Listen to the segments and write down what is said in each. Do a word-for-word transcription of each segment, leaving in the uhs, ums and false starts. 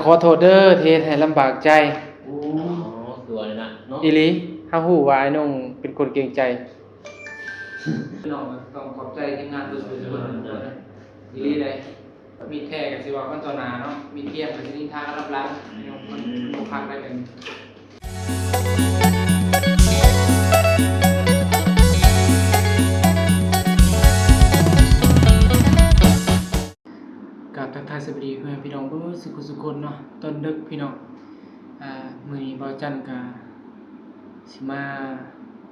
ขอโทษเด้อที่เฮ็ดให้ลำบากใจ โอ้ อ๋อคือว่านั่นนะเนาะ อีหลี เฮาฮู้ว่าอ้ายนงเป็นคนเกรงใจ พี่น้องต้องขอบใจทีมงานตัวสุดๆเลยอีหลีเลยมีแท้ก็สิว่ากันต่อหน้าเนาะมีเทียมก็สินินทากันรับหลังมันมันบ่คักได้เป็น กราบทักทายสวัสดีเพื่อนพี่น้องเบิดสุขสุขคนเนาะตอนดึกพี่น้อง อ่ามื้อนี้บ่าวจันก็สิมา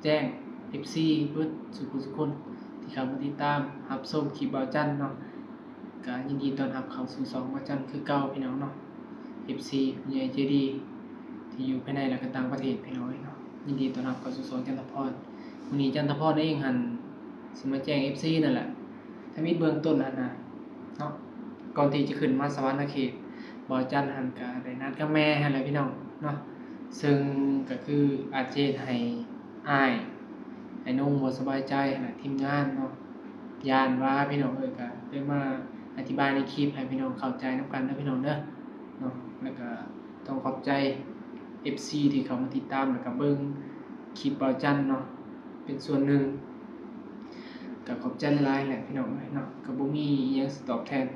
แจ้ง เอฟซี เบิดสุขสุขคนที่เข้ามาติดตามรับชมคลิปบ่าวจันเนาะ ก็ยินดีต้อนรับเข้าสู่ช่องบ่าวจันคือเก่าพี่น้องเนาะ เอฟซี ผู้ใหญ่ใจดีที่อยู่ภายในและก็ต่างประเทศพี่น้องเอ้ยเนาะ ยินดีต้อนรับเข้าสู่ช่องจันทพร มื้อนี้จันทพรเองหั่นสิมาแจ้ง เอฟซี นั่นแหละ ทำอิดเบื้องต้นหั่นนะเนาะ ก่อนที่จะขึ้นมาสวรรค์เขต บ่าวจันหั่นก็ได้นัดกับแม่หั่นแหละพี่น้องเนาะ ซึ่งก็คืออาจจะเฮ็ดให้อ้าย อ้ายนงบ่สบายใจหั่นแหละ ทีมงานเนาะ ย้านว่าพี่น้องเอ้ย ก็เลยมาอธิบายในคลิปให้พี่น้องเข้าใจนำกันเด้อพี่น้องเด้อ เนาะ แล้วก็ต้องขอบใจ เอฟซี ที่เข้ามาติดตามแล้วก็เบิ่งคลิปบ่าวจันเนาะ เป็นส่วนหนึ่ง ก็ขอบใจหลายๆแหละพี่น้องเอ้ยเนาะ ก็บ่มีอิหยังสิตอบแทน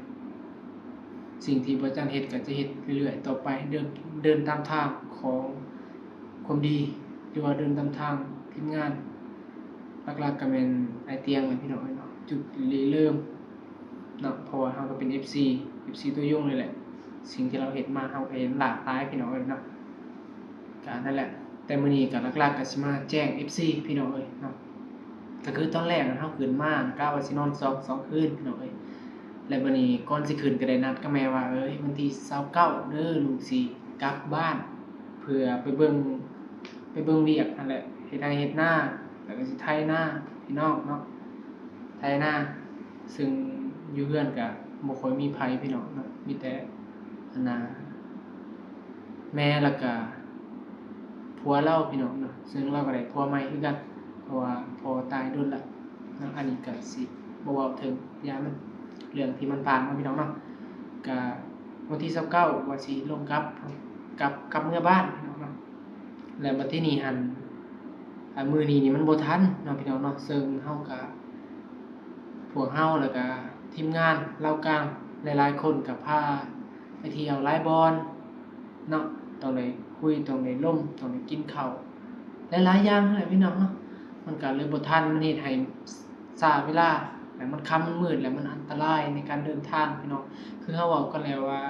สิ่งที่บ่าวจันเฮ็ดก็จะเฮ็ดเรื่อยๆต่อไป เดิน เดินตามทางของความดี หรือว่าเดินตามทางทีมงาน หลักๆก็แม่นอ้ายเตียงแหละพี่น้องเอ้ยเนาะ จุดริเริ่มเนาะ เพราะว่าเฮาก็เป็น เอฟซี เอฟซี ตัวยงเลยแหละ สิ่งที่เราเฮ็ดมาเฮาก็เห็นหลากหลายพี่น้องเอ้ยเนาะ ก็นั่นแหละ แต่มื้อนี้ก็หลักๆก็สิมาแจ้ง เอฟซี พี่น้องเอ้ยเนาะ ก็คือตอนแรกน่ะเฮาขึ้นมากะว่าสินอนสอง สองคืนพี่น้องเอ้ย และบัดนี้ก่อนสิขึ้นก็ได้นัดกับแม่ว่า เอ้ย วันที่ซาวเก้าเด้อ ลูกสิกลับบ้าน เพื่อไปเบิ่ง ไปเบิ่งเวียกนั่นแหละ เฮ็ดไร่เฮ็ดนา แล้วก็สิไถนาพี่น้องเนาะ ไถนา ซึ่งอยู่เฮือนก็บ่ค่อยมีไผพี่น้องเนาะ มีแต่ อันน่ะ แม่แล้วก็ผัวลาวพี่น้องเนาะ ซึ่งลาวก็ได้ผัวใหม่คือกัน เพราะว่าพ่อตายโดนละเนาะ อันนี้ก็สิบ่เว้าถึง ย้านมัน เรื่องที่มันผ่านมาพี่น้องเนาะ ก็วันที่ซาวเก้าว่าสิลงกลับ กลับ กลับเมือบ้านพี่น้องเนาะ แล้วบัดทีนี้หั่น อ่า มื้อนี้นี่มันบ่ทันเนาะพี่น้องเนาะ ซึ่งเฮาก็ พวกเฮาแล้วก็ทีมงานลาวกลางหลายๆคนก็พาไปเที่ยวหลายบ่อนเนาะ ต้องได้คุย ต้องได้ลม ต้องได้กินข้าว หลายๆอย่างหั้นแหละพี่น้องเนาะ มันก็เลยบ่ทัน มันเฮ็ดให้ช้าเวลา แล้วมันค่ำมันมืด แล้วมันอันตรายในการเดินทางพี่น้อง คือเฮาเว้ากันแล้วว่า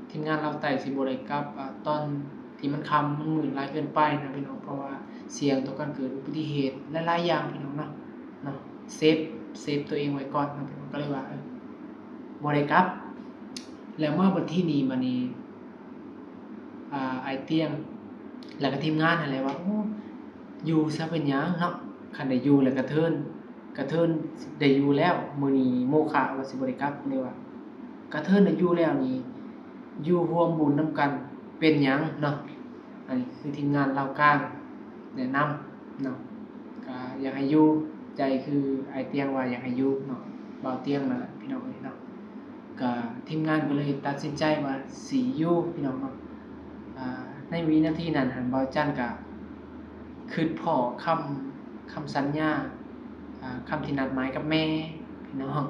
ทีมงานลาวใต้สิบ่ได้กลับ อ่า ตอนที่มันค่ำมันมืดหลายเกินไปนะพี่น้อง เพราะว่าเสี่ยงต่อการเกิดอุบัติเหตุหลายๆอย่างพี่น้องเนาะ เนาะ เซฟ เซฟตัวเองไว้ก่อนเนาะพี่น้อง ก็เลยว่า เออ บ่ได้กลับ แล้วมาบัดทีนี้บัดนี้ อ่า อ้ายเตียง แล้วก็ทีมงานหั้นแหละว่า โอ้ อยู่ซะเป็นหยังเนาะ คันได้อยู่แล้วกระเทิน กระเทินได้อยู่แล้ว มื้อนี้โมฆะว่าสิบ่ได้กลับ เลยว่า กระเทินได้อยู่แล้วนี่ อยู่ร่วมบุญนำกันเป็นหยังเนาะ อันนี้คือทีมงานลาวกลางแนะนำเนาะ ก็อยากให้อยู่ ใจคืออ้ายเตียงว่าอยากให้อยู่เนาะ บ่าวเตียงนั่นแหละพี่น้องเอ้ยเนาะ ก็ทีมงานก็เลยตัดสินใจว่าสิอยู่พี่น้องเนาะ อ่า ในวินาทีนั้นหั่นบ่าวจันก็คิดพ้อคำ คำสัญญา อ่า คำที่นัดหมายกับแม่พี่น้อง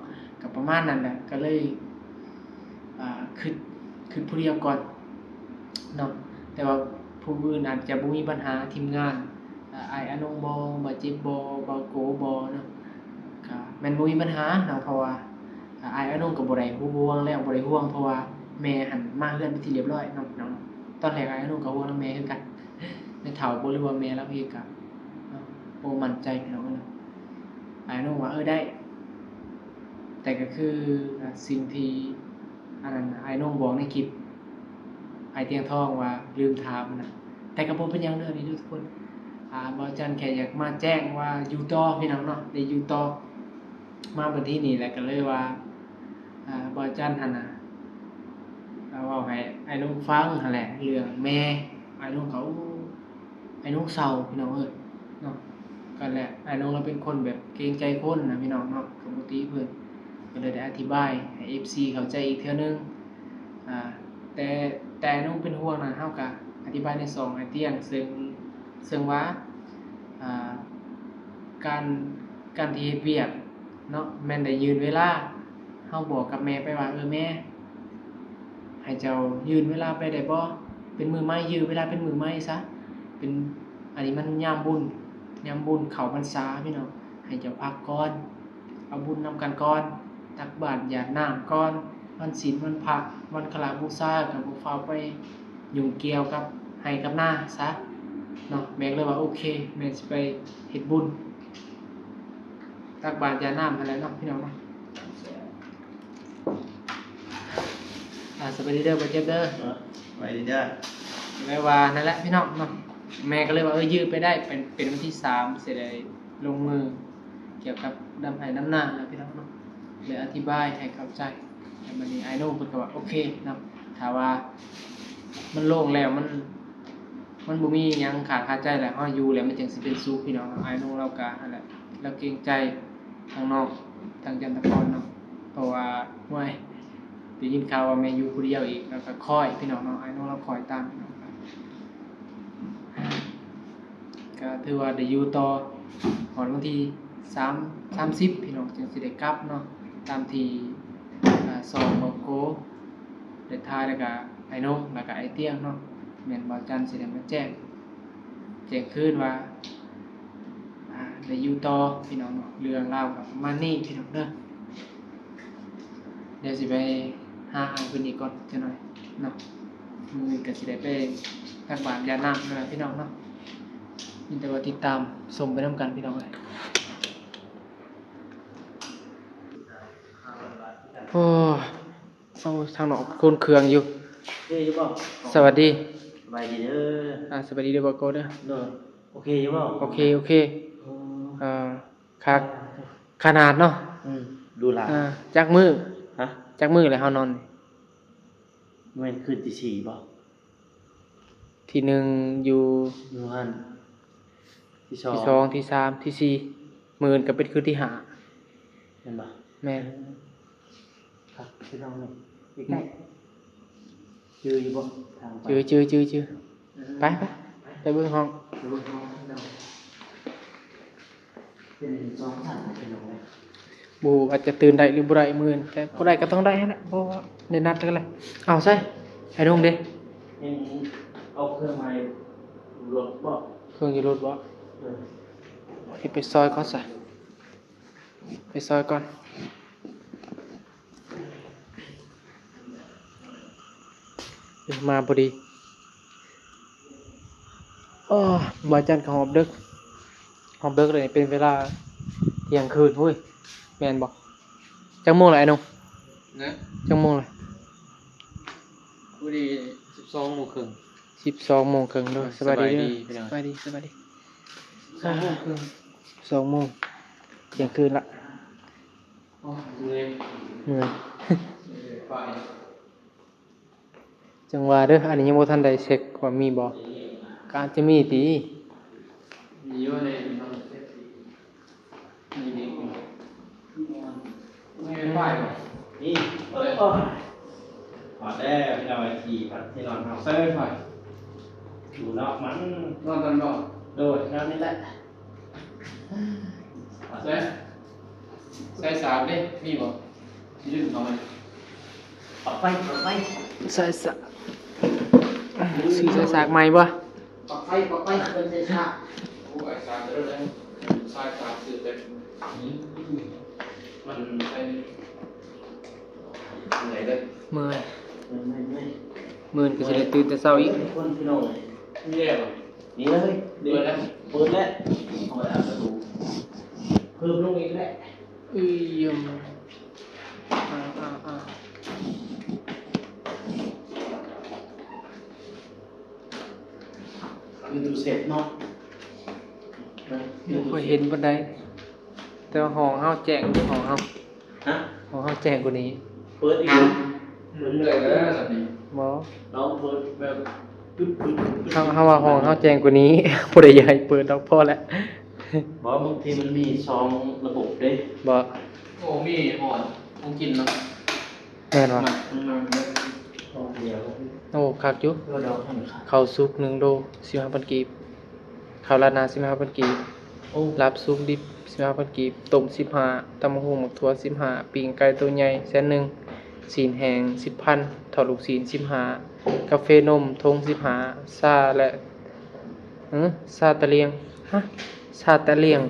ก็ประมาณนั้นแหละ ก็เลย อ่า คิด คิดผู้เดียวก่อนเนาะ แต่ว่าผู้อื่นอาจจะบ่มีปัญหา ทีมงาน อ่า อ้ายอนงบ่ บ่าวเจ็บบ่ บ่าวโกบ่เนาะ ก็แม่นบ่มีปัญหาเนาะ เพราะว่า อ่า อ้ายอนงก็บ่ได้ห่วงแล้ว บ่ได้ห่วง เพราะว่าแม่หั่นมาเฮือนเป็นที่เรียบร้อยเนาะพี่น้อง ตอนแรกอ้ายอนงก็ห่วงนำแม่คือกัน แม่เฒ่าบ่ หรือว่าแม่ลาวเองก็ เนาะ บ่มั่นใจพี่น้องเอ้ยเนาะ อ้ายอนงว่า เออ ได้ แต่ก็คือ อ่า สิ่งที่ อันนั้นน่ะ อ้ายอนงบอกในคลิป อ้ายเตียงทองว่าลืมถามนะ แต่ก็บ่เป็นหยังเด้อนี่ทุกคน อ่า บ่าวจันแค่อยากมาแจ้งว่าอยู่ต่อพี่น้องเนาะ ได้อยู่ต่อ มาบัดทีนี้แหละก็เลยว่า อ่า บ่าวจันหั่นน่ะ อ่า เว้าให้อ้ายอนงฟังหั่นแหละ เรื่องแม่ อ้ายอนงก็ โอ้ อ้ายอนงเศร้าพี่น้องเอ้ยเนาะ ก็แหละ อ้ายอนงลาวเป็นคนแบบเกรงใจคนนะพี่น้องเนาะ ก็บ่ติเพิ่น ก็เลยได้อธิบายให้ เอฟซี เข้าใจอีกเทื่อนึง อ่า แต่ แต่อ้ายนงเป็นห่วงนะ เฮาก็อธิบายในช่องอ้ายเตี้ยง ซึ่ง ซึ่งว่า อ่า การ การที่เฮ็ดเวียกเนาะ แม่นได้ยื่นเวลา เฮาบอกกับแม่ไปว่า เออ แม่ ให้เจ้ายื่นเวลาไปได้บ่ เป็นมื้อใหม่ ยื้อเวลาเป็นมื้อใหม่ซะ เป็น อันนี้มันยามบุญ ยามบุญเข้าพรรษาพี่น้อง ให้เจ้าพักก่อน เอาบุญนำกันก่อน ตักบาตรหยาดน้ำก่อน วันศีลวันพระ วันอาสาฬหบูชา ก็บ่ฟ้าวไปยุ่งเกี่ยวกับไฮ่กับนาซะเนาะ แม่ก็เลยว่า โอเค แม่สิไปเฮ็ดบุญ ตักบาตรหยาดน้ำหั้นแหละเนาะพี่น้องเนาะ อ่า สบายดีเด้อ บ่าวเจี๊ยบเด้อ เออ สบายดีเด้อ เลยว่านั่นแหละพี่น้องเนาะ แม่ก็เลยว่า เออ ยื้อไปได้ เป็น เป็นวันที่สาม สิได้ลงมือ เกี่ยวกับดำไฮ่ดำนาแล้วพี่น้องเนาะ เลยอธิบายให้เข้าใจ แล้วบัดนี้อ้ายนงเพิ่นก็ว่า โอเคเนาะ ถ้าว่ามันลงแล้ว มัน มันบ่มีหยังค้างคาใจแล้ว เฮาอยู่แล้วมันจั่งสิเป็นสุขพี่น้องเนาะ อ้ายนงลาวก็นั่นแหละ ลาวเกรงใจทางน้อง ทางจันทกรเนาะ เพราะว่า โอ้ย ได้ยินข่าวว่าแม่อยู่ผู้เดียวอีก ลาวก็คอยพี่น้องเนาะ อ้ายนงลาวคอยตามพี่น้อง ก็ถือว่าได้อยู่ต่อฮอดวันที่สาม สามสิบ พี่น้อง จั่งสิได้กลับเนาะ ตามที่ อ่า ช่องบ่าวโกได้ถ่าย แล้วก็อ้ายนง แล้วก็อ้ายเตี้ยงเนาะ แม่นบ่าวจันสิได้มาแจ้ง แจ้งคืนว่า อ่า ได้อยู่ต่อพี่น้องเนาะ เรื่องราวก็ประมาณนี้พี่น้องเด้อ เดี๋ยวสิไปหาอ่านเพิ่นอีกก่อนจักหน่อยเนาะ มื้ออื่นก็สิได้ไปตักบาตรหยาดน้ำแล้วล่ะพี่น้องเนาะ มีแต่ว่าติดตามชมไปนำกันพี่น้องเอ้ย โอ้ เอาทางนอกคนเครื่องอยู่ โอเคอยู่บ่ สวัสดี สบายดีเด้อ อ่า สบายดีเด้อบ่าวโกเด้อ โดย โอเคอยู่บ่ โอเค โอเค อืม อ่า คัก ขนาดเนาะ อืม หรูหรา อ่า จักมื้อ ฮะ จักมื้อแล้วเฮานอนนี่ แม่นคืนที่สี่บ่ ที่หนึ่งอยู่ อยู่หั่น ที่สอง ที่สอง ที่สาม ที่สี่ มื้ออื่นก็เป็นคืนที่ห้า แม่นบ่ แม่น ครับ พี่น้องนี่ ใกล้ๆ จืออยู่บ่ ทางไป จือ จือ จือ จือ เออ ไป ไป ไปเบิ่งห้อง ไปเบิ่งห้องพี่น้อง เป็นสองชั้นเป็นหยังไง บ่ฮู้ อาจจะตื่นได้หรือบ่ได้มื้ออื่น แต่บ่ได้ก็ต้องได้หั่นแหละ เพราะว่าได้นัดกันแล้ว เอาใส่ ไอ้ดงเด้ ยังเอาเครื่องไม้รถบ่ เครื่องอยู่รถบ่ เออ สิไปซอยก่อนซะ ไปซอยก่อน เออ มาพอดี อ้อ บ่าวจันก็ฮอบดึก ฮอบดึกเลย เป็นเวลาเที่ยงคืน เฮ้ย แม่นบ่ จักโมงแล้วไอ้หนุ่ม นะ จักโมงแล้ว พอดีสิบสองโมงครึ่ง สิบสองโมงครึ่งเด้อ อ่ะ สบายดีเด้อ สบายดีพี่น้อง สบายดี สบายดี สิบสองโมงครึ่ง สองโมง เที่ยงคืนละ โอ้ย เมื่อย เมื่อย เออ ไป จังว่าเด้อ อันนี้ยังบ่ทันได้เช็คว่ามีบ่ ก็อาจจะมีติ มีอยู่ใน นี่ นี่ นี่ ไปบ่ นี่ เอ้ย โอ้ย ฮอดแล้วพี่น้อง ไอ้ที่พักที่นอนเฮา ใส่ไวไฟ อยู่นอกมัน นอนตอนนอน โดย นอนนี่แหละ ใส่ ใส่สากเด้ มีบ่ สิลืมเอาไว้ ปลั๊กไฟ ปลั๊กไฟ ใส่สาก ซื้อใส่สากใหม่บ่ ปลั๊กไฟ ปลั๊กไฟ เพิ่นใส่สาก โอ้ย สากเด้อ ใส่สากซื้อแต่ มันใส่ อันไหนเด้อ เมื่อย เมื่อย เมื่อย เมื่อยก็สิได้ตื่นแต่เช้าอีก คนพี่น้อง มีแล้วบ่ นี่เลย เปิดแล้ว เปิดแล้ว เอาไปอัดประตู เพิ่มลงอีกแล้ว เอ้ย ยม อ่า อ่า อ่า คือตู้เซฟเนาะ บ่ค่อยเห็นปานใด แต่ว่าห้องเฮาแจ้งอยู่ ห้องเฮา ฮะ ห้องเฮาแจ้งกว่านี้ เปิดอีก เปิดเลยนะแบบนี้ บ่ ลองเปิดแบบปึ๊บปึ๊บปึ๊บปึ๊บ เฮา เฮาว่าห้องเฮาแจ้งกว่านี้ ผู้ใดอยากให้เปิดดอกพอแล้ว บ่ บางทีมันมีสองระบบเด้ บ่ โอ้ มีห้อง ห้องกินเนาะ แม่นบ่ มา มันมาแบบห้องเดียว โอ้ คักอยู่ ข้าวสุกหนึ่งโล สิบห้าพันกีบ ข้าวราดหน้า สิบห้าพันกีบ โอ้ ลาบสุกดิบ สิบห้าพันกีบ ต้ม สิบห้า ตำบักหุ่ง หมกถั่ว สิบห้า ปิ้งไก่ตัวใหญ่ แสนหนึ่ง ซี้นแห้ง สิบพัน ทอดลูกซี้น สิบห้า กาแฟนม ถุง สิบห้า ชาและ เอ้อ ชาตะเลียง ฮะ ชาตะเลียง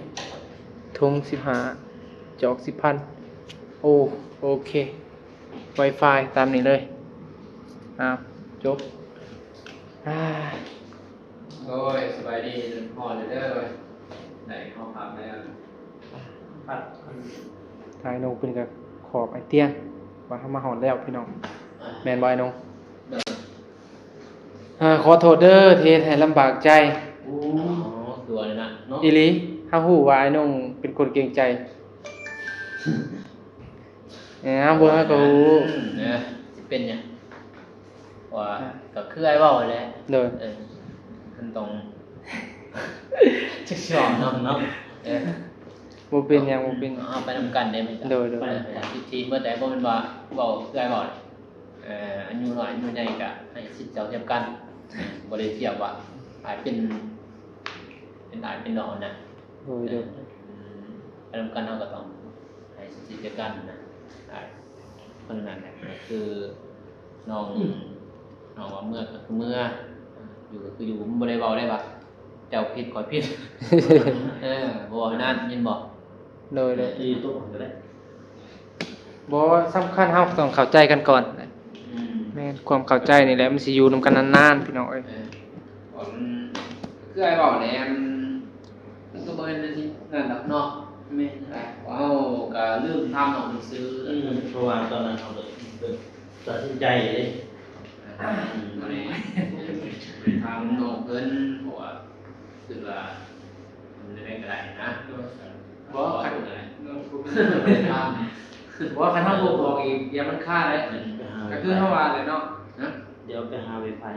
ถุง สิบห้า จอก สิบพัน โอ้ โอเค Wi-Fi ตามนี้เลย อ้าว จบ อ่า โอ้ย สบายดี ฮ้อนเด้อ ได้เข้าพักแล้ว พัก ทางนกเพิ่นก็ขอบไอ้เตี้ย ว่าเฮามาฮอดแล้วพี่น้อง อ่า แม่นบ่ไอ้นก เด้อ อ่า ขอโทษเด้อ ที่เฮ็ดให้ลำบากใจ โอ้ ตัวเลยนะเนาะ อีหลี เฮาฮู้ว่าไอ้นกเป็นคนเกรงใจ เอ้า เบิ่งเฮาก็ฮู้ อืม นะ สิเป็นหยัง ว่า อ่ะ ก็คืออ้ายเว้าแหละ โดย เออ มันต้อง จักสิเว้านำเนาะ เออ บ่เป็นหยัง บ่เป็นหยัง เอาไปนำกันได้ไหมจ๊ะ โดย โดย เออ สิทธิเมื่อใดบ่แม่นว่าเว้าคืออ้ายเว้า เอ่อ อายุน้อยอายุใหญ่ก็ให้สิทธิ์เท่าเทียมกัน บ่ได้เทียบว่าอ้ายเป็น เป็นอ้ายเป็นน้องนะ โดย โดย เออ อืม ไปนำกันเฮาก็ต้องให้สิทธิ์เท่ากันนะ อ่า เพราะฉะนั้นเนี่ยคือน้อง อืม น้องว่าเมือก็คือเมือ อยู่ก็คืออยู่ มันบ่ได้เว้าได้ว่าเจ้าผิดข้อยผิด เออ บ่เว้านั้น ยินบ่ โดย โดย เออ อีโต้ก็ได้ บ่ สำคัญเฮาต้องเข้าใจกันก่อน อืม แม่น ความเข้าใจนี่แหละมันสิอยู่นำกันนานๆ พี่น้องเอ้ย เออ ว่ามัน คืออ้ายเว้าแหละ มัน มันก็บ่แม่นนั่นสิ นั่นดอกเนาะ แม่น อ่ะ เฮาก็ลืมถามน้องซื่อๆ อืม เพราะว่าตอนนั้นเฮาก็ตัดสินใจเลย อ่ะ อืม บ่ได้ บ่ได้ถามน้องเพิ่น เพราะว่าคิดว่ามันได้ก็ได้นะ บ่ คัน บ่ได้ถาม บ่ คันเฮาบ่บอกอีก เดี๋ยวมันคาเด้ อืม ก็คือเฮาว่าแหละเนาะ ฮะ เดี๋ยวไปหา Wi-Fi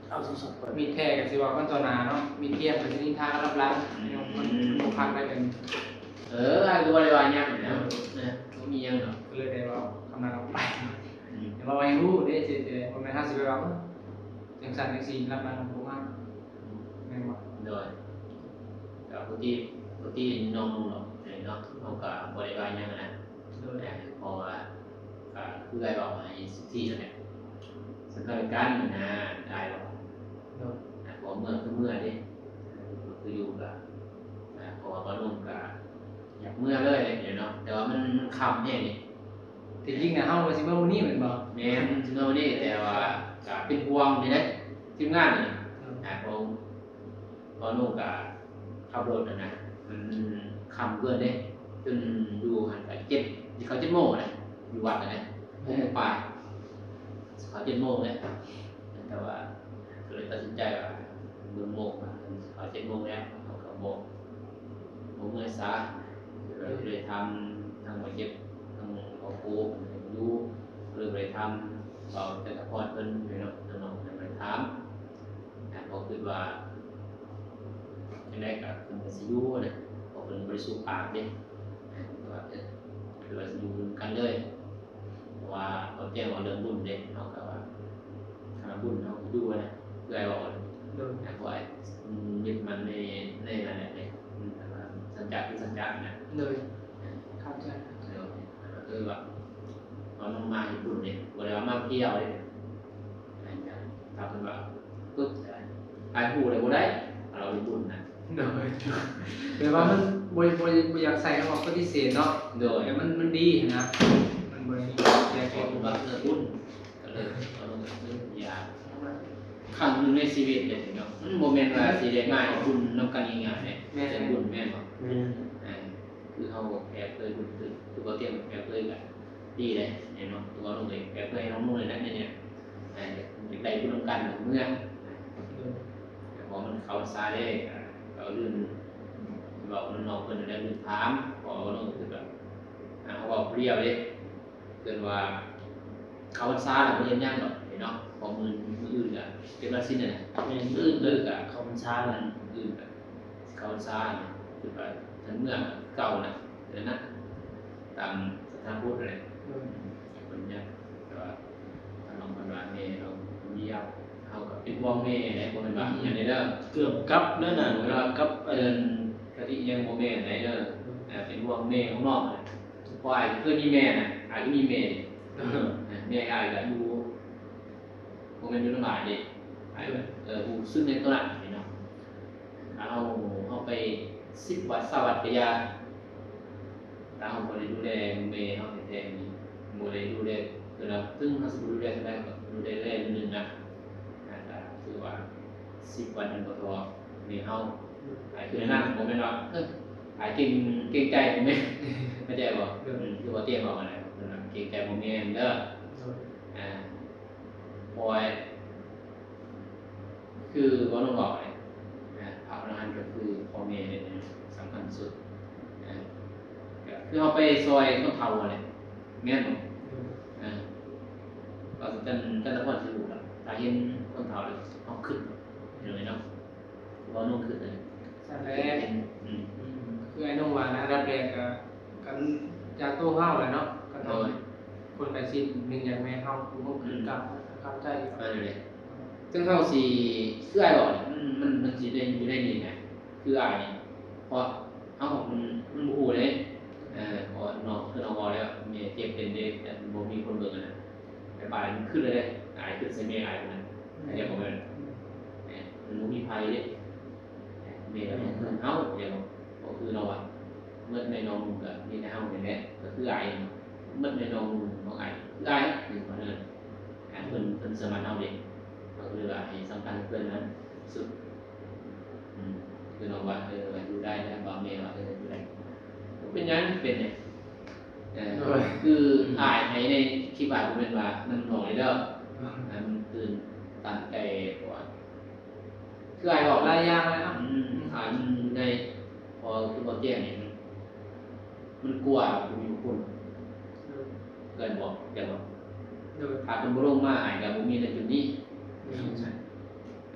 เอาโทรศัพท์เปิด มีแท้ก็สิว่ามันต่อหน้าเนาะ มีเทียมก็สินินทากันลับหลัง อืม มัน มันบ่คักได้กัน เออ อ้ายก็บ่ได้ว่าหยังนะ เออ นะ บ่มีหยังดอก ก็เลยได้เว้าคำนั้นออกไป อืม แต่ว่าให้ฮู้เด้ สิ สิ บ่แม่นเฮาสิไปว่า เออ จังซั่นจังซี่ ลับหลังบ่มา แม่นบ่ โดย ก็ผู้ที่ ผู้ที่น้องเนาะ เนาะ เฮาก็บ่ได้ว่าหยังนะ โดย เพราะว่า ก็คืออ้ายเว้าให้สิทธินั่นแหละ ซึ่งกันและกันนะ อ้ายเว้า โดย อ่ะ พอเมือคือเมือเด้ คืออยู่ก็ อ่ะ เพราะว่าบ่าวหนุ่มก็อยากเมือเลยเด้เนาะ แต่ว่ามัน มันค่ำแฮงนี่ ที่จริงน่ะ เฮาว่าสิเมือมื้อนี้แม่นบ่ แม่น สิเมือมื้อนี้ แต่ว่าก็เป็นห่วงนี่เด้ ทีมงานนี่ อืม อ่ะ เพราะ ตอนลูกก็ขับรถน่ะนะ มันค่ำเกินเด้ จนอยู่หั่นก็เจ็ด สิเข้าเจ็ดโมงนะ อยู่วัดน่ะนะ หกโมงปลาย สิเข้าเจ็ดโมงเลย แต่ว่าก็เลยตัดสินใจว่าเบิ่งโมงว่าสิเข้าเจ็ดโมงแล้ว เฮาก็บ่ บ่เมือซะ ก็เลยถามทางบ่าวเจ็บ ทางบ่าวโกอยู่ ก็เลยถามบ่าวจันทพรเพิ่นอยู่เนาะ น้องๆ เพิ่นก็เลยถาม นะ ก็คิดว่าจั่งใดก็เพิ่นก็สิอยู่นะ เพราะเพิ่นบ่ได้สูบปากเด้ นะ ก็ว่า เออ คิดว่าสิอยู่นำกันเลย เพราะว่าเขาแจ้งว่าเรื่องบุญเด้ เฮาก็ว่า ถ้าบุญเฮาก็อยู่นะ คืออ้ายเว้า โดย นะ เพราะว่า อืม ยึดมั่นใน ในนั่นแหละเด้ อืม แต่ว่าสัจจะคือสัจจะนะ โดย นะ เข้าใจ โดย เออ ว่า เอาน้องมาเฮ็ดบุญเด้ บ่ได้ว่ามาเที่ยวเด้ ถ้าเพิ่นว่า ปึ๊บ อ้ายฮู้เลยบ่ได้ เราเฮ็ดบุญนะ โดย แต่ว่ามันบ่ บ่ บ่อยากใส่คำว่าปฏิเสธเนาะ โดย แต่มัน มันดีนะ มันบ่ได้อยาก ข ให้ อบคุณว่าเพื่อบุญ ก็เลยเอาลงมาซื้อยา ครั้งหนึ่งในชีวิตเลยเนาะ มันบ่แม่นว่าสิได้มาเฮ็ดบุญนำกันง่ายๆเด้ แม่น เป็นบุญแม่นบ่ แม่น อ่า คือเฮาแปรเผยบุญ คือ คือบ่เตรียมแปรเผยก็ดีเลยเนาะ คือว่าลงไปแปรเผยให้น้องนุ่นเลยนะเนี่ย อ่า อยากได้บุญนำกันเมือ แต่พอมันเข้าพรรษาเด้ อ่า ก็ลืม เว้านำน้องเพิ่นแล้วลืมถาม พอเว้านำคือแบบ อ่า เฮาเว้าผู้เดียวเด้ เพิ่นว่าเข้าพรรษาแล้วบ่เฮ็ดหยังดอกเนาะ เพราะมื้อ มื้ออื่นก็เป็นวันศีลนั่นแหละ แม่น มื้ออื่นก็เข้าพรรษาแล้ว มื้ออื่นก็เข้าพรรษา คิดว่าทางเมืองเก่านะ เดี๋ยวนะ ตามศาสนาพุทธนั่นแหละ อืม เพิ่นยัง แต่ว่าทางน้องเพิ่นว่าแม่เรามี เป็นห่วงแม่นะ บ่แม่นว่า อืม อย่างนี้เด้อ เกือบกลับแล้วน่ะ เวลากลับ เอิ้น กะทิยังบ่แม่นไหนเด้อ อ่า เป็นห่วงแม่ของน้องนะ เพราะอ้ายเคยมีแม่น่ะ อ้ายก็มีแม่ แม่อ้ายก็อยู่ บ่แม่นอยู่นำอ้ายเด้ อ้ายก็ เออ รู้สึกในตอนนั้นนี่เนาะ ถ้าเฮา เฮาไปสิบวัด ซาววัดก็อย่า ถ้าเฮาบ่ได้ดูแลแม่เฮาแท้ๆนี่ บ่ได้ดูแล เวลา ถึงเฮาสิบ่ดูแลเท่าใดก็ดูแลระดับหนึ่งนะ อ่า ก็ถือว่าสิบวันมันบ่พอ นี่เฮา อ้ายคือนั่น บ่แม่นว่า เอ้อ อ้ายเกรง เกรงใจบ่แม่น เข้าใจบ่ เออ อืม คือว่าเตรียมออกมาแล้ว เกรงใจบ่แม่นเด้อ เออ อ่า ปล่อย คือว่าน้องบอกเนี่ย อ่า พระอรหันต์ก็คือพ่อแม่เนี่ยสำคัญสุด อ่า ก็คือเฮาไปซอยคนเฒ่าเนี่ย แม่นบ่ เออ อ่า ก็จั่ง จั่งแต่ก่อนสิรู้ล่ะ ถ้าเห็นคนเฒ่าแล้วเฮาคิดเลยเนาะ บ่น้องคิดเลย นั่นแหละ อืม อืม คืออ้ายน้องว่านะ อันดับแรกก็ กันจากตัวเฮาแหละเนาะ กันเฮา โดย คนใกล้ชิด หนึ่งอย่างแม่เฮา ผู้บ่คือ อืม กับ เข้าใจ นั่นแหละ ซึ่งเฮาสิ คืออ้ายบอกเนี่ย มัน มัน มันสิได้อยู่ในนี้นะ คืออ้ายนี่ เพราะเฮา มัน มันบ่ฮู้เด้ เออ เพราะน้อง คือน้องบอกแล้ว แม่เจ็บเป็นเด้ แต่บ่มีคนเบิ่งอะนะ ไปบายมันขึ้นเลยเด้ อ้ายขึ้นใส่แม่อ้ายคนนั้น เข้าใจบ่แม่น เออ มันบ่มีไผเด้ แม่ก็ต้องพึ่งเฮา เดี๋ยวก็คือเราอะ เมิดในน้องนุ่งก็มีแต่เฮานี่แหละ ก็คืออ้ายเนาะ เมิดในน้องนุ่งของอ้าย คืออ้าย อยู่คนนั้น อ่า เพิ่น เพิ่นสามารถเฮาเด้ ก็คือว่าให้สำคัญเพิ่นนั้นสุด อืม คือน้องว่า เออ ว่าอยู่ได้แล้ว บ่าวแม่ว่า เออ อยู่ได้ บ่เป็นหยัง เป็นหยัง เออ โดย คืออ้ายให้ในคลิปอ้ายบ่แม่นว่านำน้องนี่เด้อ อ่า มันตื่นตันใจกว่า คืออ้ายบอก หลายอย่างเลยเนาะ อืม อ่า มันอยู่ใน พอคือบ่แจ้งนี่ มัน มันกลัวบ่มีคน โดย เกินบอก เกินบอก โดย ถ้าเพิ่นบ่ลงมา อ้ายก็บ่มีในจุดนี้ โดย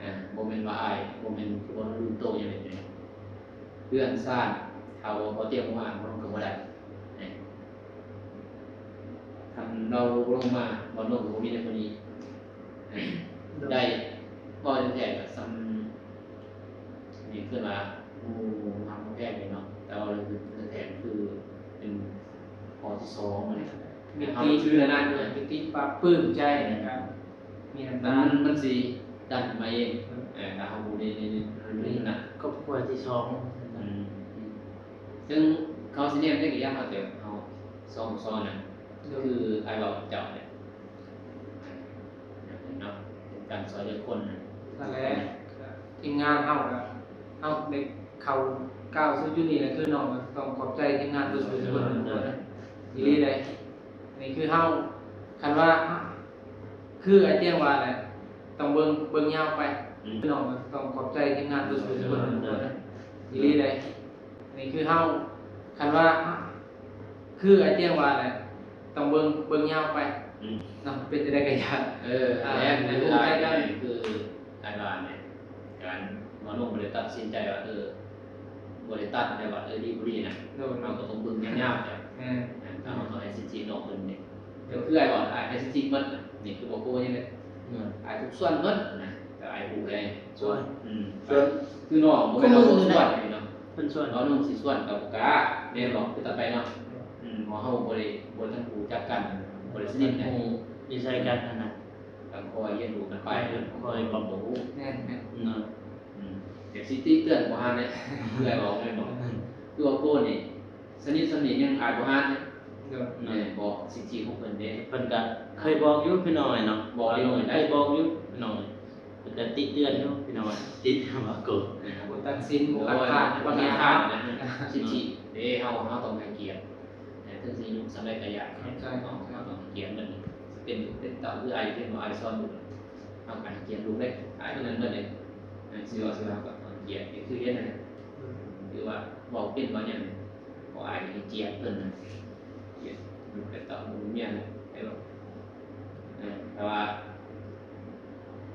อ่า บ่แม่นว่าอ้าย บ่แม่นคือบ่รู้โตอย่างใด เพื่อนซ่าน ถ้าว่าบ่เตรียมมา บ่ลงก็บ่ได้ อ่า คันเราลงมา บ่ลงก็บ่มีในคนนี้ ได้ บ่แท้ๆก็ซ้ำ นี่คือว่าหมู่ฮักหมู่แพงนี่เนาะ แต่ว่าเราคือแท้ๆคือเป็นข้อที่สองมัน มิติ เฮาชื่ออันนั้น มิติปลาบปลื้มใจนะครับ มีน้ำตา มัน มันสิดันมาเอง เออ ถ้าเฮาบ่ได้ ได้ ได้ ได้นะ ครอบครัวที่สอง อืม ซึ่งเขาสิแนมได้กี่อย่าง แต่เฮาสองคนน่ะ โดย คืออ้ายเว้ากับเจ้าเนี่ย เนาะ เป็นการซอยเหลือคนนะ นั่นแหละ ทีมงานเฮาก็ เฮาได้เข้าก้าวสู่จุดนี้แหละ คือน้องก็ต้องขอบใจทีมงานทุกๆคนนะ อีหลีเด้ นี่คือเฮา คันว่า คืออ้ายเตี้ยว่าแหละ ต้องเบิ่ง เบิ่งยาวไป อืม น้องก็ต้องขอบใจทีมงานทุกๆคนนะ อีหลีเด้ นี่คือเฮา คันว่า คืออ้ายเตี้ยว่าแหละ ต้องเบิ่ง เบิ่งยาวไป อืม เนาะ เป็นจั่งใดก็อย่า เออ อ่า แม่น คืออ้าย คืออ้ายว่าเนี่ย การ หมอหนุ่มบ่ได้ตัดสินใจว่า เออ บ่ได้ตัด แต่ว่า เออ ดีบ่ดีนะ โดย เฮาก็ต้องเบิ่งยาวๆจ้ะ แม่น อ่า ถ้าเฮาต้องให้สิทธิน้องเพิ่นนี่ ก็คืออ้ายว่าอ้ายให้สิทธิหมดนะ นี่คือบ่โกงหยังเลย อืม อ้ายทุกส่วนหมดนะ แต่อ้ายฮู้ได้ ส่วน อืม ส่วน คือน้องบ่แม่นว่าบ่ส่วนนี่เนาะ เพิ่นส่วน เอาน้องสิส่วนก็บ่กล้า แม่นบ่ คือต่อไปเนาะ อืม เพราะเฮาบ่ได้ บ่ทันรู้จักกัน บ่ได้สนิทกัน ฮู้นิสัยกันหั่นน่ะ ก็คอยเรียนรู้กันไป คอยปรับปรุง แม่นๆ เนาะ อืม แต่สิติเตือนบ่ฮั่นเด้ เพื่อบอกแม่นบ่ คือว่าโกนนี่ สนิทสนิทยังอายบ่ฮั่นเด้ โดย แม่นบ่ สิทธิของเพิ่นเด้ เพิ่นก็เคยบอกอยู่พี่น้องเนาะ บอกอยู่ เคยบอกอยู่พี่น้อง เพิ่นก็ติเตือนอยู่พี่น้อง ติว่าโกน บ่ตัดสิน บ่คัดค้าน บ่คัดค้านนะ สิทธิเด้ เฮา เฮาต้องให้เกียรติ นะ ถึงสิอายุส่ำใดก็อย่า ใช่ เนาะ เฮาต้องให้เกียรติมัน สิเป็น เป็นเต้าคืออ้ายเพิ่นว่าอ้ายสอนลูก เฮาก็ให้เกียรติลูกเด้ อ้ายเท่านั้นเบิดเด้ นะ สิว่า สิว่าก็ให้เกียรติ นี่คือเฮ็ดให้ อืม คือว่าเว้าเป็นเว้าหยัง ขออ้ายให้เกียรติเพิ่นนะ เกียรติลูกและเต้าลูกเมียนะ ให้ว่า เออ แต่ว่า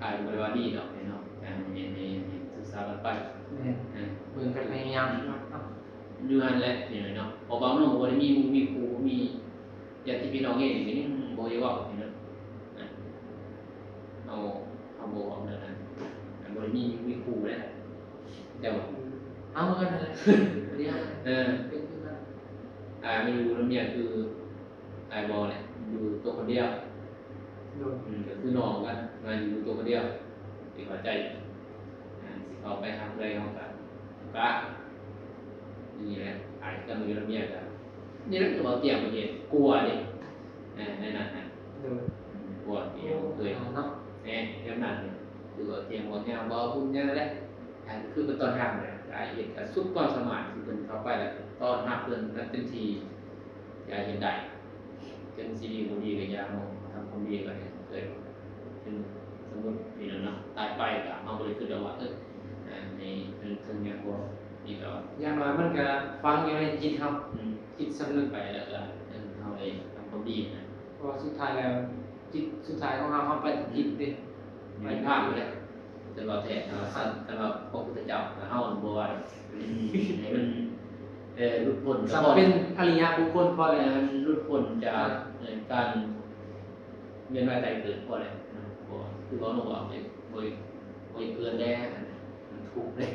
อ้ายบ่ได้ว่าดีดอกเนาะ อ่า ให้ ให้ ให้ศึกษากันไป แม่น อ่า เบิ่งกันพยายามเนาะ อยู่หั่นแหละพี่น้องเนาะ เพราะบ่าวโน่บ่ได้มีหมู่มีครู มีญาติพี่น้องเอง ก็ยังบ่ได้เว้าพี่น้อง อ่ะ เอา เอาบ่เว้าแนวนั้น แต่ว่า เอาเหมือนกันนั่นแหละ เดี๋ยว เออ เป็นคือกัน อ่า มาอยู่นำเมียคือ อ้ายบ่แหละ อยู่ตัวคนเดียว โดย อืม ก็คือน้องกัน มาอยู่ตัวคนเดียว สิเข้าใจ อ่า สิเข้าไปหาผู้ใดเฮาก็ปะ นี่แหละ อ้ายก็มาอยู่นำเมียก็ นี่แหละคือเว้าเตรียมประเทศ กลัวเด้ อ่า ในนั้นน่ะ โดย อืม กลัวที่เฮาเคย เนาะ แหม แบบนั้นเนี่ย คือเว้าเตรียมเว้าแนวบ่บุญแนวแหละ อันคือเป็นต้อนรับเนี่ย อ้ายเฮ็ดก็สุดความสามารถที่เพิ่นเข้าไปแล้ว ต้อนรับเพิ่นแบบเต็มที่ อ้ายเฮ็ดได้ ถึงสิดีบ่ดีก็อย่า เฮาทำความดีก็ให้เกิดขึ้น สมมุตินี่แหละเนาะ ตายไปก็เฮาบ่ได้คิดว่า เออ อ่า ใน ในเทิงหยังบ่ นี่ก็ อย่างน้อยมันก็ฝังอยู่ในจิตเฮา อืม จิตสำนึก ไปแล้วก็ เออ เฮาได้ทำความดีนะ เพราะว่าสุดท้ายแล้ว จิตสุดท้ายของเฮา เฮาไปที่จิตเด้ มีภาพอยู่แล้ว แต่ว่าแท้ แต่ว่าสัตว์ แต่ว่าพระพุทธเจ้า แต่เฮาบ่ว่าดอก อืม ให้มัน เอ่อ หลุดพ้น สักเป็นอริยบุคคลพอแล้ว ให้มันหลุดพ้นจาก อ่า เอ่อ การเวียนว่ายตายเกิดพอแล้วนะ บ่ คือเว้าลงว่าบ่ บ่ บ่เกิดแล้ว มันทุกข์เด้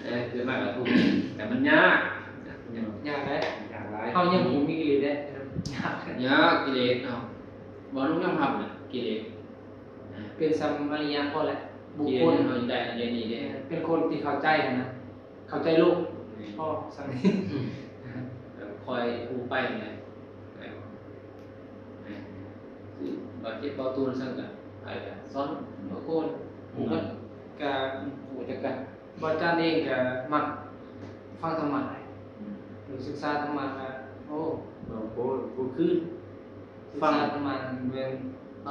เออ เกิดมาก็ทุกข์ แต่มันยาก ยาก ยากแหละ ยากหลาย เฮายังบ่มีกิเลสเด้ ยาก ยากกิเลส เอ้า บ่ต้องยอมรับนะ กิเลส เป็นสัมมาริยะพอแหละ บุคคล เฮาได้อันนี้เด้ เป็นคนที่เข้าใจนะ เข้าใจโลก อืม พอสักนิด แล้วค่อยรู้ไปนะ เออ เออ คือบาดเจ็บเบาตัวซั่นก็ อ้ายก็สอนบางคน อืม ก็ ก็รู้จักกัน บ่าวจันเองก็มักฟังธรรมะ อืม หรือศึกษาธรรมะก็ โอ้ บ่ บ่ บ่คือ ศึกษาธรรมะแม่น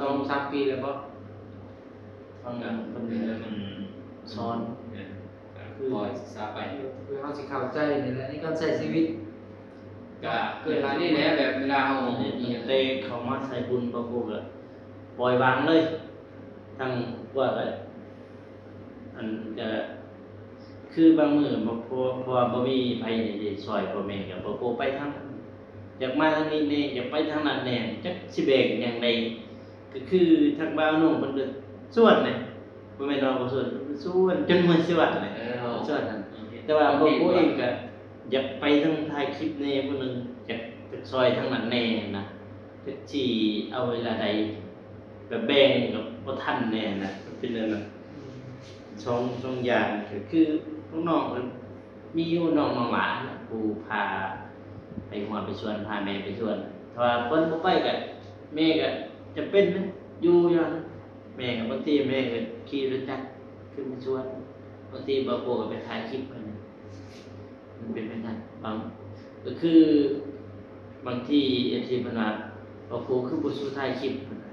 สองสามปีแล้วบ่ ฟังเพิ่น เพิ่นสอน เนี่ย ก็คือ คอยศึกษาไป เพื่อเฮาสิเข้าใจนี่แหละ ในการใช้ชีวิต ก็เกิดหลายนี่แหละ แบบเวลาเฮา ตั้งแต่เข้ามาสายบุญ บางคนก็ปล่อยวางเลย ทั้งว่าก็ อันก็คือบางมื้อบ่ เพราะ เพราะว่าบ่มีไผนี่สิช่วยพ่อแม่ ก็บ่ บ่ไปทางนั้น อยากมาทางนี้แหน่ อยากไปทางนั้นแหน่ จักสิแบกหยังใด ก็คือทางบ่าวโน่เพิ่นก็ชวนนะ บ่แม่นว่าบ่ชวน ชวนจนเมื่อยชวนนะ เออ ชวนนั่น แต่ว่าบ่ บ่เองก็อยากไปทางถ่ายคลิปแหน่ ผู้หนึ่งอยาก อยากช่วยทางนั้นแหน่นะ จักสิเอาเวลาใด แบบแบ่งก็บ่ทันแหน่นะ เป็นแนวนั้น สอง สองอย่างก็คือน้องๆ มีอยู่น้องๆ หลานผู้พาไปฮอดไปสวน พาแม่ไปสวน ถ้าว่าเพิ่นบ่ไปก็แม่ก็จำเป็นนะ อยู่อย่าง แม่ก็บางทีแม่ก็ขี่รถจักรขึ้นไปสวน บางทีบ่าวโกก็ไปถ่ายคลิปเพิ่น มันเป็นไปได้ บาง ก็คือบางที เอฟซี เพิ่นว่า บ่าวโกคือบ่สู้ถ่ายคลิป เพิ่นว่า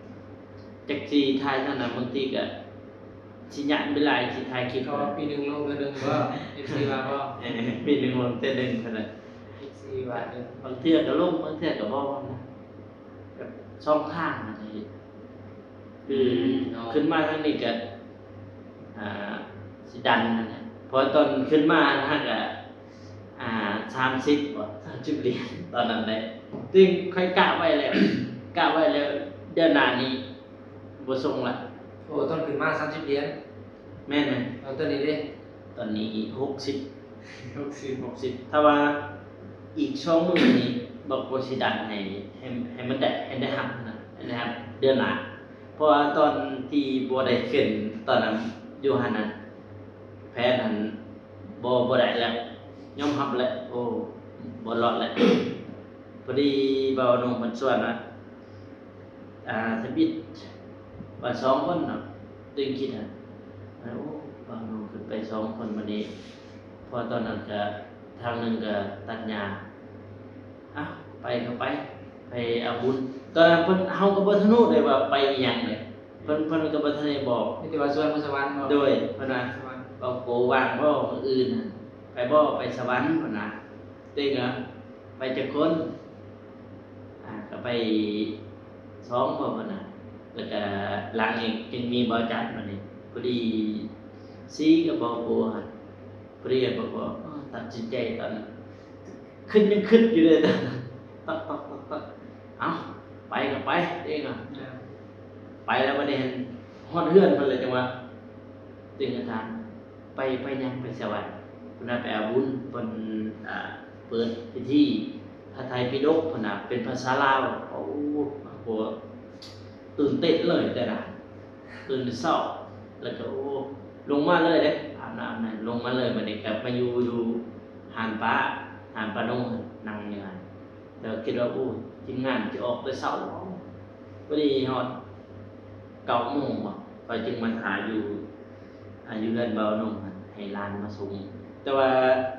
จักสิถ่ายเท่านั้น บางทีก็สิย้านเวลาสิถ่ายคลิป ก็ปีหนึ่งลงเทื่อหนึ่งบ่ เอฟซี ว่าบ่ เออ ปีหนึ่งลงเทื่อหนึ่งเท่านั้น เอฟซี ว่าเด้อ บางเทื่อก็ลง บางเทื่อก็บ่นะ แบบช่องทางนะ คือ อืม เนาะ ขึ้นมาทางนี้ก็ อ่า สิดันนั่นแหละ เพราะตอนขึ้นมานะก็ อ่า สามสิบบ่ สามสิบเหรียญ ตอนนั้นได้ ซึ่งข้อยกะไว้แล้ว กะไว้แล้ว เดือนหน้านี้บ่ส่งละ โอ้ ตอนขึ้นมาสามสิบเหรียญ แม่นไหม เอาตอนนี้เด้ ตอนนี้หกสิบ หกสิบ หกสิบ ถ้าว่าอีกสองมื้อนี้ บ่าวโกสิดันให้ ให้ ให้มันได้ ให้ได้รับนะ ให้ได้รับเดือนหน้า เพราะว่าตอนที่บ่ได้ขึ้น ตอนนั้นอยู่หั่นน่ะ แผนนั้นบ่ บ่ได้แล้ว ยอมรับแล้ว โอ้ บ่รอดแล้ว พอดีบ่าวโน่เพิ่นชวนนะ อ่า ทำอิฐว่าสองคนเนาะ ตัวเองคิดหั่น โอ้ บ่าวโน่ขึ้นไปสองคนบัดนี้ เพราะตอนนั้นก็ทางหนึ่งก็ตัดหญ้า อ่ะ ไปก็ไป ไปเอาบุญ ตอนนั้นเพิ่น เฮาก็บ่ทันรู้เลยว่าไปอีหยังเลย เพิ่น เพิ่นก็บ่ทันได้บอก มีแต่ว่าชวนไปสวรรค์บ่ โดย เพิ่นว่า สวรรค์ บ่าวโกว่างบ่มื้ออื่นน่ะ ไปบ่ ไปสวรรค์ เพิ่นว่า เต็งอ่ะ ไปจักคน อ่า ก็ไปสองบ่ เพิ่นน่ะ แล้วก็หลังอีกจึงมีบ่าวจันบัดนี้ พอดี ซีกับบ่าวโกหั่น พอดีบ่าวโก อ๋อ ตัดสินใจตอนนั้น คิดยังคิดอยู่เลย ตักตักตักตัก เอ้า ไปก็ไป เองอ่ะ อ่า ไปแล้วบัดนี้ฮอดเฮือนเพิ่นเลยจังหวะ เต็งก็ถาม ไป ไปหยัง ไปสวรรค์ เพิ่นว่าไปเอาบุญ เพิ่น อ่า เปิดพิธีพระไตรปิฎก เพิ่นน่ะ เป็นภาษาลาว โอ้ โห ตื่นเต้นเลยแต่ละ ตื่นแต่เช้า แล้วก็ โอ้ ลงมาเลยเด้ อาบน้ำนั่น ลงมาเลย บัดนี้ก็มาอยู่ อยู่ห้านป้า ห้านป้าโน่ นั่งอยู่หั่น แต่คิดว่า โอ้ ทีมงานสิออกแต่เช้า พอดีฮอดเก้าโมงบ่ ข้อยจึงมาถ่าอยู่ อ่า อยู่เฮือนบ่าวโน่หั่น ให้หลานมาส่ง แต่ว่า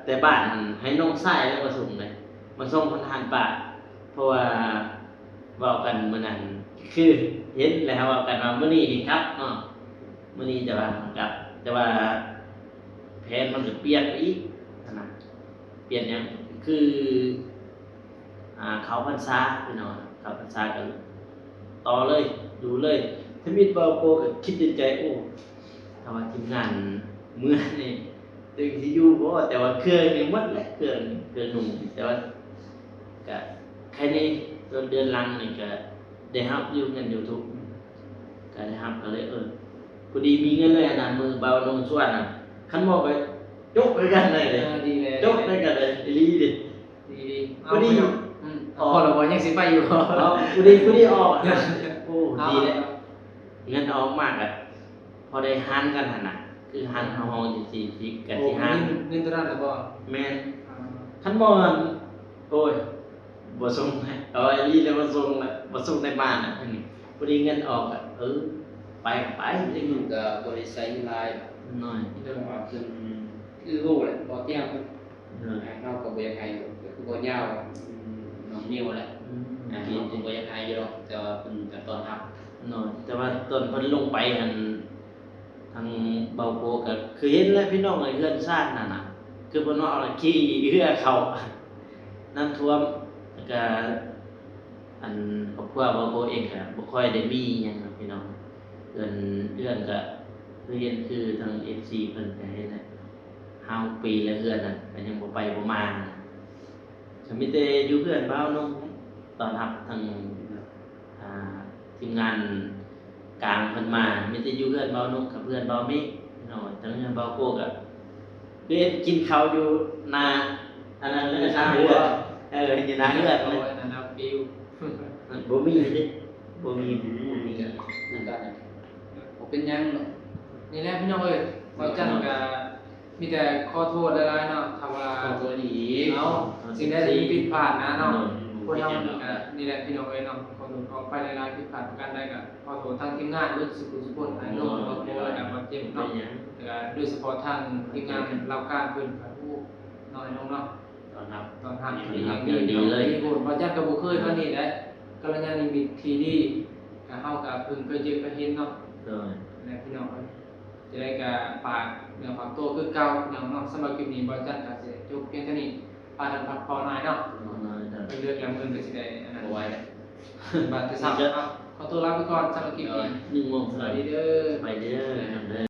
แต่บ้านหั่นให้น้องชายลาวมาส่งเลย มาส่งฮอดห้านป้า เพราะว่าเว้ากันมื้อนั้น คือเห็นแล้วเว้ากันว่ามื้อนี้นี่กลับเนาะ มื้อนี้จะว่ากลับ แต่ว่าแผนมันก็เปลี่ยนไปอีกหั้นนะ เปลี่ยนหยัง คือ อ่า เข้าพรรษาพี่น้อง เข้าพรรษาก็ต่อเลย อยู่เลย ทมิตบ่าวโกก็คิดในใจ โอ้ ถ้าว่าทีมงานเมือนี่ จั่งสิอยู่บ่ แต่ว่าเครื่องนี่หมดแหละ เครื่อง เครื่องนุ่ง แต่ว่าก็แค่นี้ เดือนหลังนี่ก็ได้รับอยู่เงิน YouTube ก็ได้รับ ก็เลย เออ พอดีมีเงินเลยหั่นนะ มื้อบ่าวโน่ชวนน่ะ คันบ่ไปจกด้วยกันเลยเด้ เออ ดีเลย จกด้วยกันเลย อีหลีเด้ ดีดี พอดี เอาไปเนาะ อืม ออก พอแล้วบ่ ยังสิไปอยู่ เอา พอดี พอดีออกนะ โอ้ เอา ดีเลย เงินออกมากอะ พอได้หารกันหั่นน่ะ คือหารเอาห้องจั่งซี้ สิ ก็ โอ้ สิหาร เงิน เงินเท่านั้นล่ะบ่ แม่น อ่า คันบ่ โอ้ย บ่ส่งให้ เอาอีหลีเลย บ่ส่งละ บ่ส่งในบ้านน่ะ อันนี้ พอดีเงินออกอะ เออ ไปก็ไป อืม ก็บ่ได้ใส่เงินหลาย น้อย แต่ว่าเพิ่น คือฮู้แหละ บ่เที่ยงเพิ่น เออ อ่า เฮาก็บ่อยากให้ ก็คือบ่ยาว อืม น้องนิวแหละ อืม อ่า เฮาก็บ่อยากให้อยู่ดอก แต่ว่าเพิ่นก็ต้อนรับ น้อย แต่ว่าตอนเพิ่นลงไปหั่น ทางบ่าวโกก็คือเห็นแล้วพี่น้องเอ้ย เฮือนซานนั่นน่ะ คือเพิ่นว่าเอาละขี่เฮือเข้า น้ำท่วม แล้วก็ อันครอบครัวบ่าวโกเองก็บ่ค่อยได้มีหยังหรอกพี่น้อง เฮือน เฮือนก็คือเห็นคือทาง เอฟซี เพิ่นก็เห็นแหละ ห้าหกปีแล้วเฮือนน่ะ ก็ยังบ่ไปบ่มา ก็มีแต่อยู่เฮือนบ่าวโน่ ต้อนรับทาง อ่า ทีมงานกลางเพิ่นมา มีแต่อยู่เฮือนบ่าวโน่กับเฮือนบ่าวเมฆเนาะ ทางเฮือนบ่าวโกก็คือกินข้าวอยู่หน้า อันนั้น อยู่หน้าเฮือน เออ อยู่หน้าเฮือน โอ้ย อันนั้นนะ ปิว บ่มีเด้ บ่มี บ่มี นั่นก็ บ่เป็นหยังเนาะ นี่แหละพี่น้องเอ้ย บ่าวจันก็ มีแต่ขอโทษหลายๆเนาะ ถ้าว่า ขอโทษอีก เอา สิ่งใดที่ผิดพลาดนะเนาะ อืม คนเฮามันก็ นี่แหละพี่น้องเอ้ยเนาะ ขอโทษขออภัยหลายๆ ผิดพลาดประการใดก็ขอโทษทางทีมงานเบิดสุขุสุขคน ให้น้อง โอ้ย ครอบครัวและบาดเจ็บเนาะ เป็นหยัง แล้วก็โดยเฉพาะทางทีมงานลาวกลางเพิ่นก็ โอ้ น้อยลงเนาะ ต้อนรับ ต้อนรับ ต้อนรับ เป็นอย่างดี อย่างดีเลย ที่โหด บ่าวจันก็บ่เคยมานี่แหละ กัลยาณมิตรที่ดี ก็เฮาก็เพิ่งเคยเจอเคยเห็นเนาะ โดย และพี่น้องเอ้ย จะได้ก็ฝากเนื้อฝากตัวคือเก่าพี่น้องเนาะ สำหรับคลิปนี้บ่าวจันก็สิจบเพียงเท่านี้ พากันพักผ่อนหน่อยเนาะ นอนหน่อยเถอะ เลิกแล้วมื้ออื่นก็สิได้อันนั้น บ่ไหวแล้ว บาดแต่เช้า ครับ ขอตัวลาไปก่อนสำหรับคลิปนี้ เออ หนึ่งโมง สวัสดีเด้อ ไปเด้อ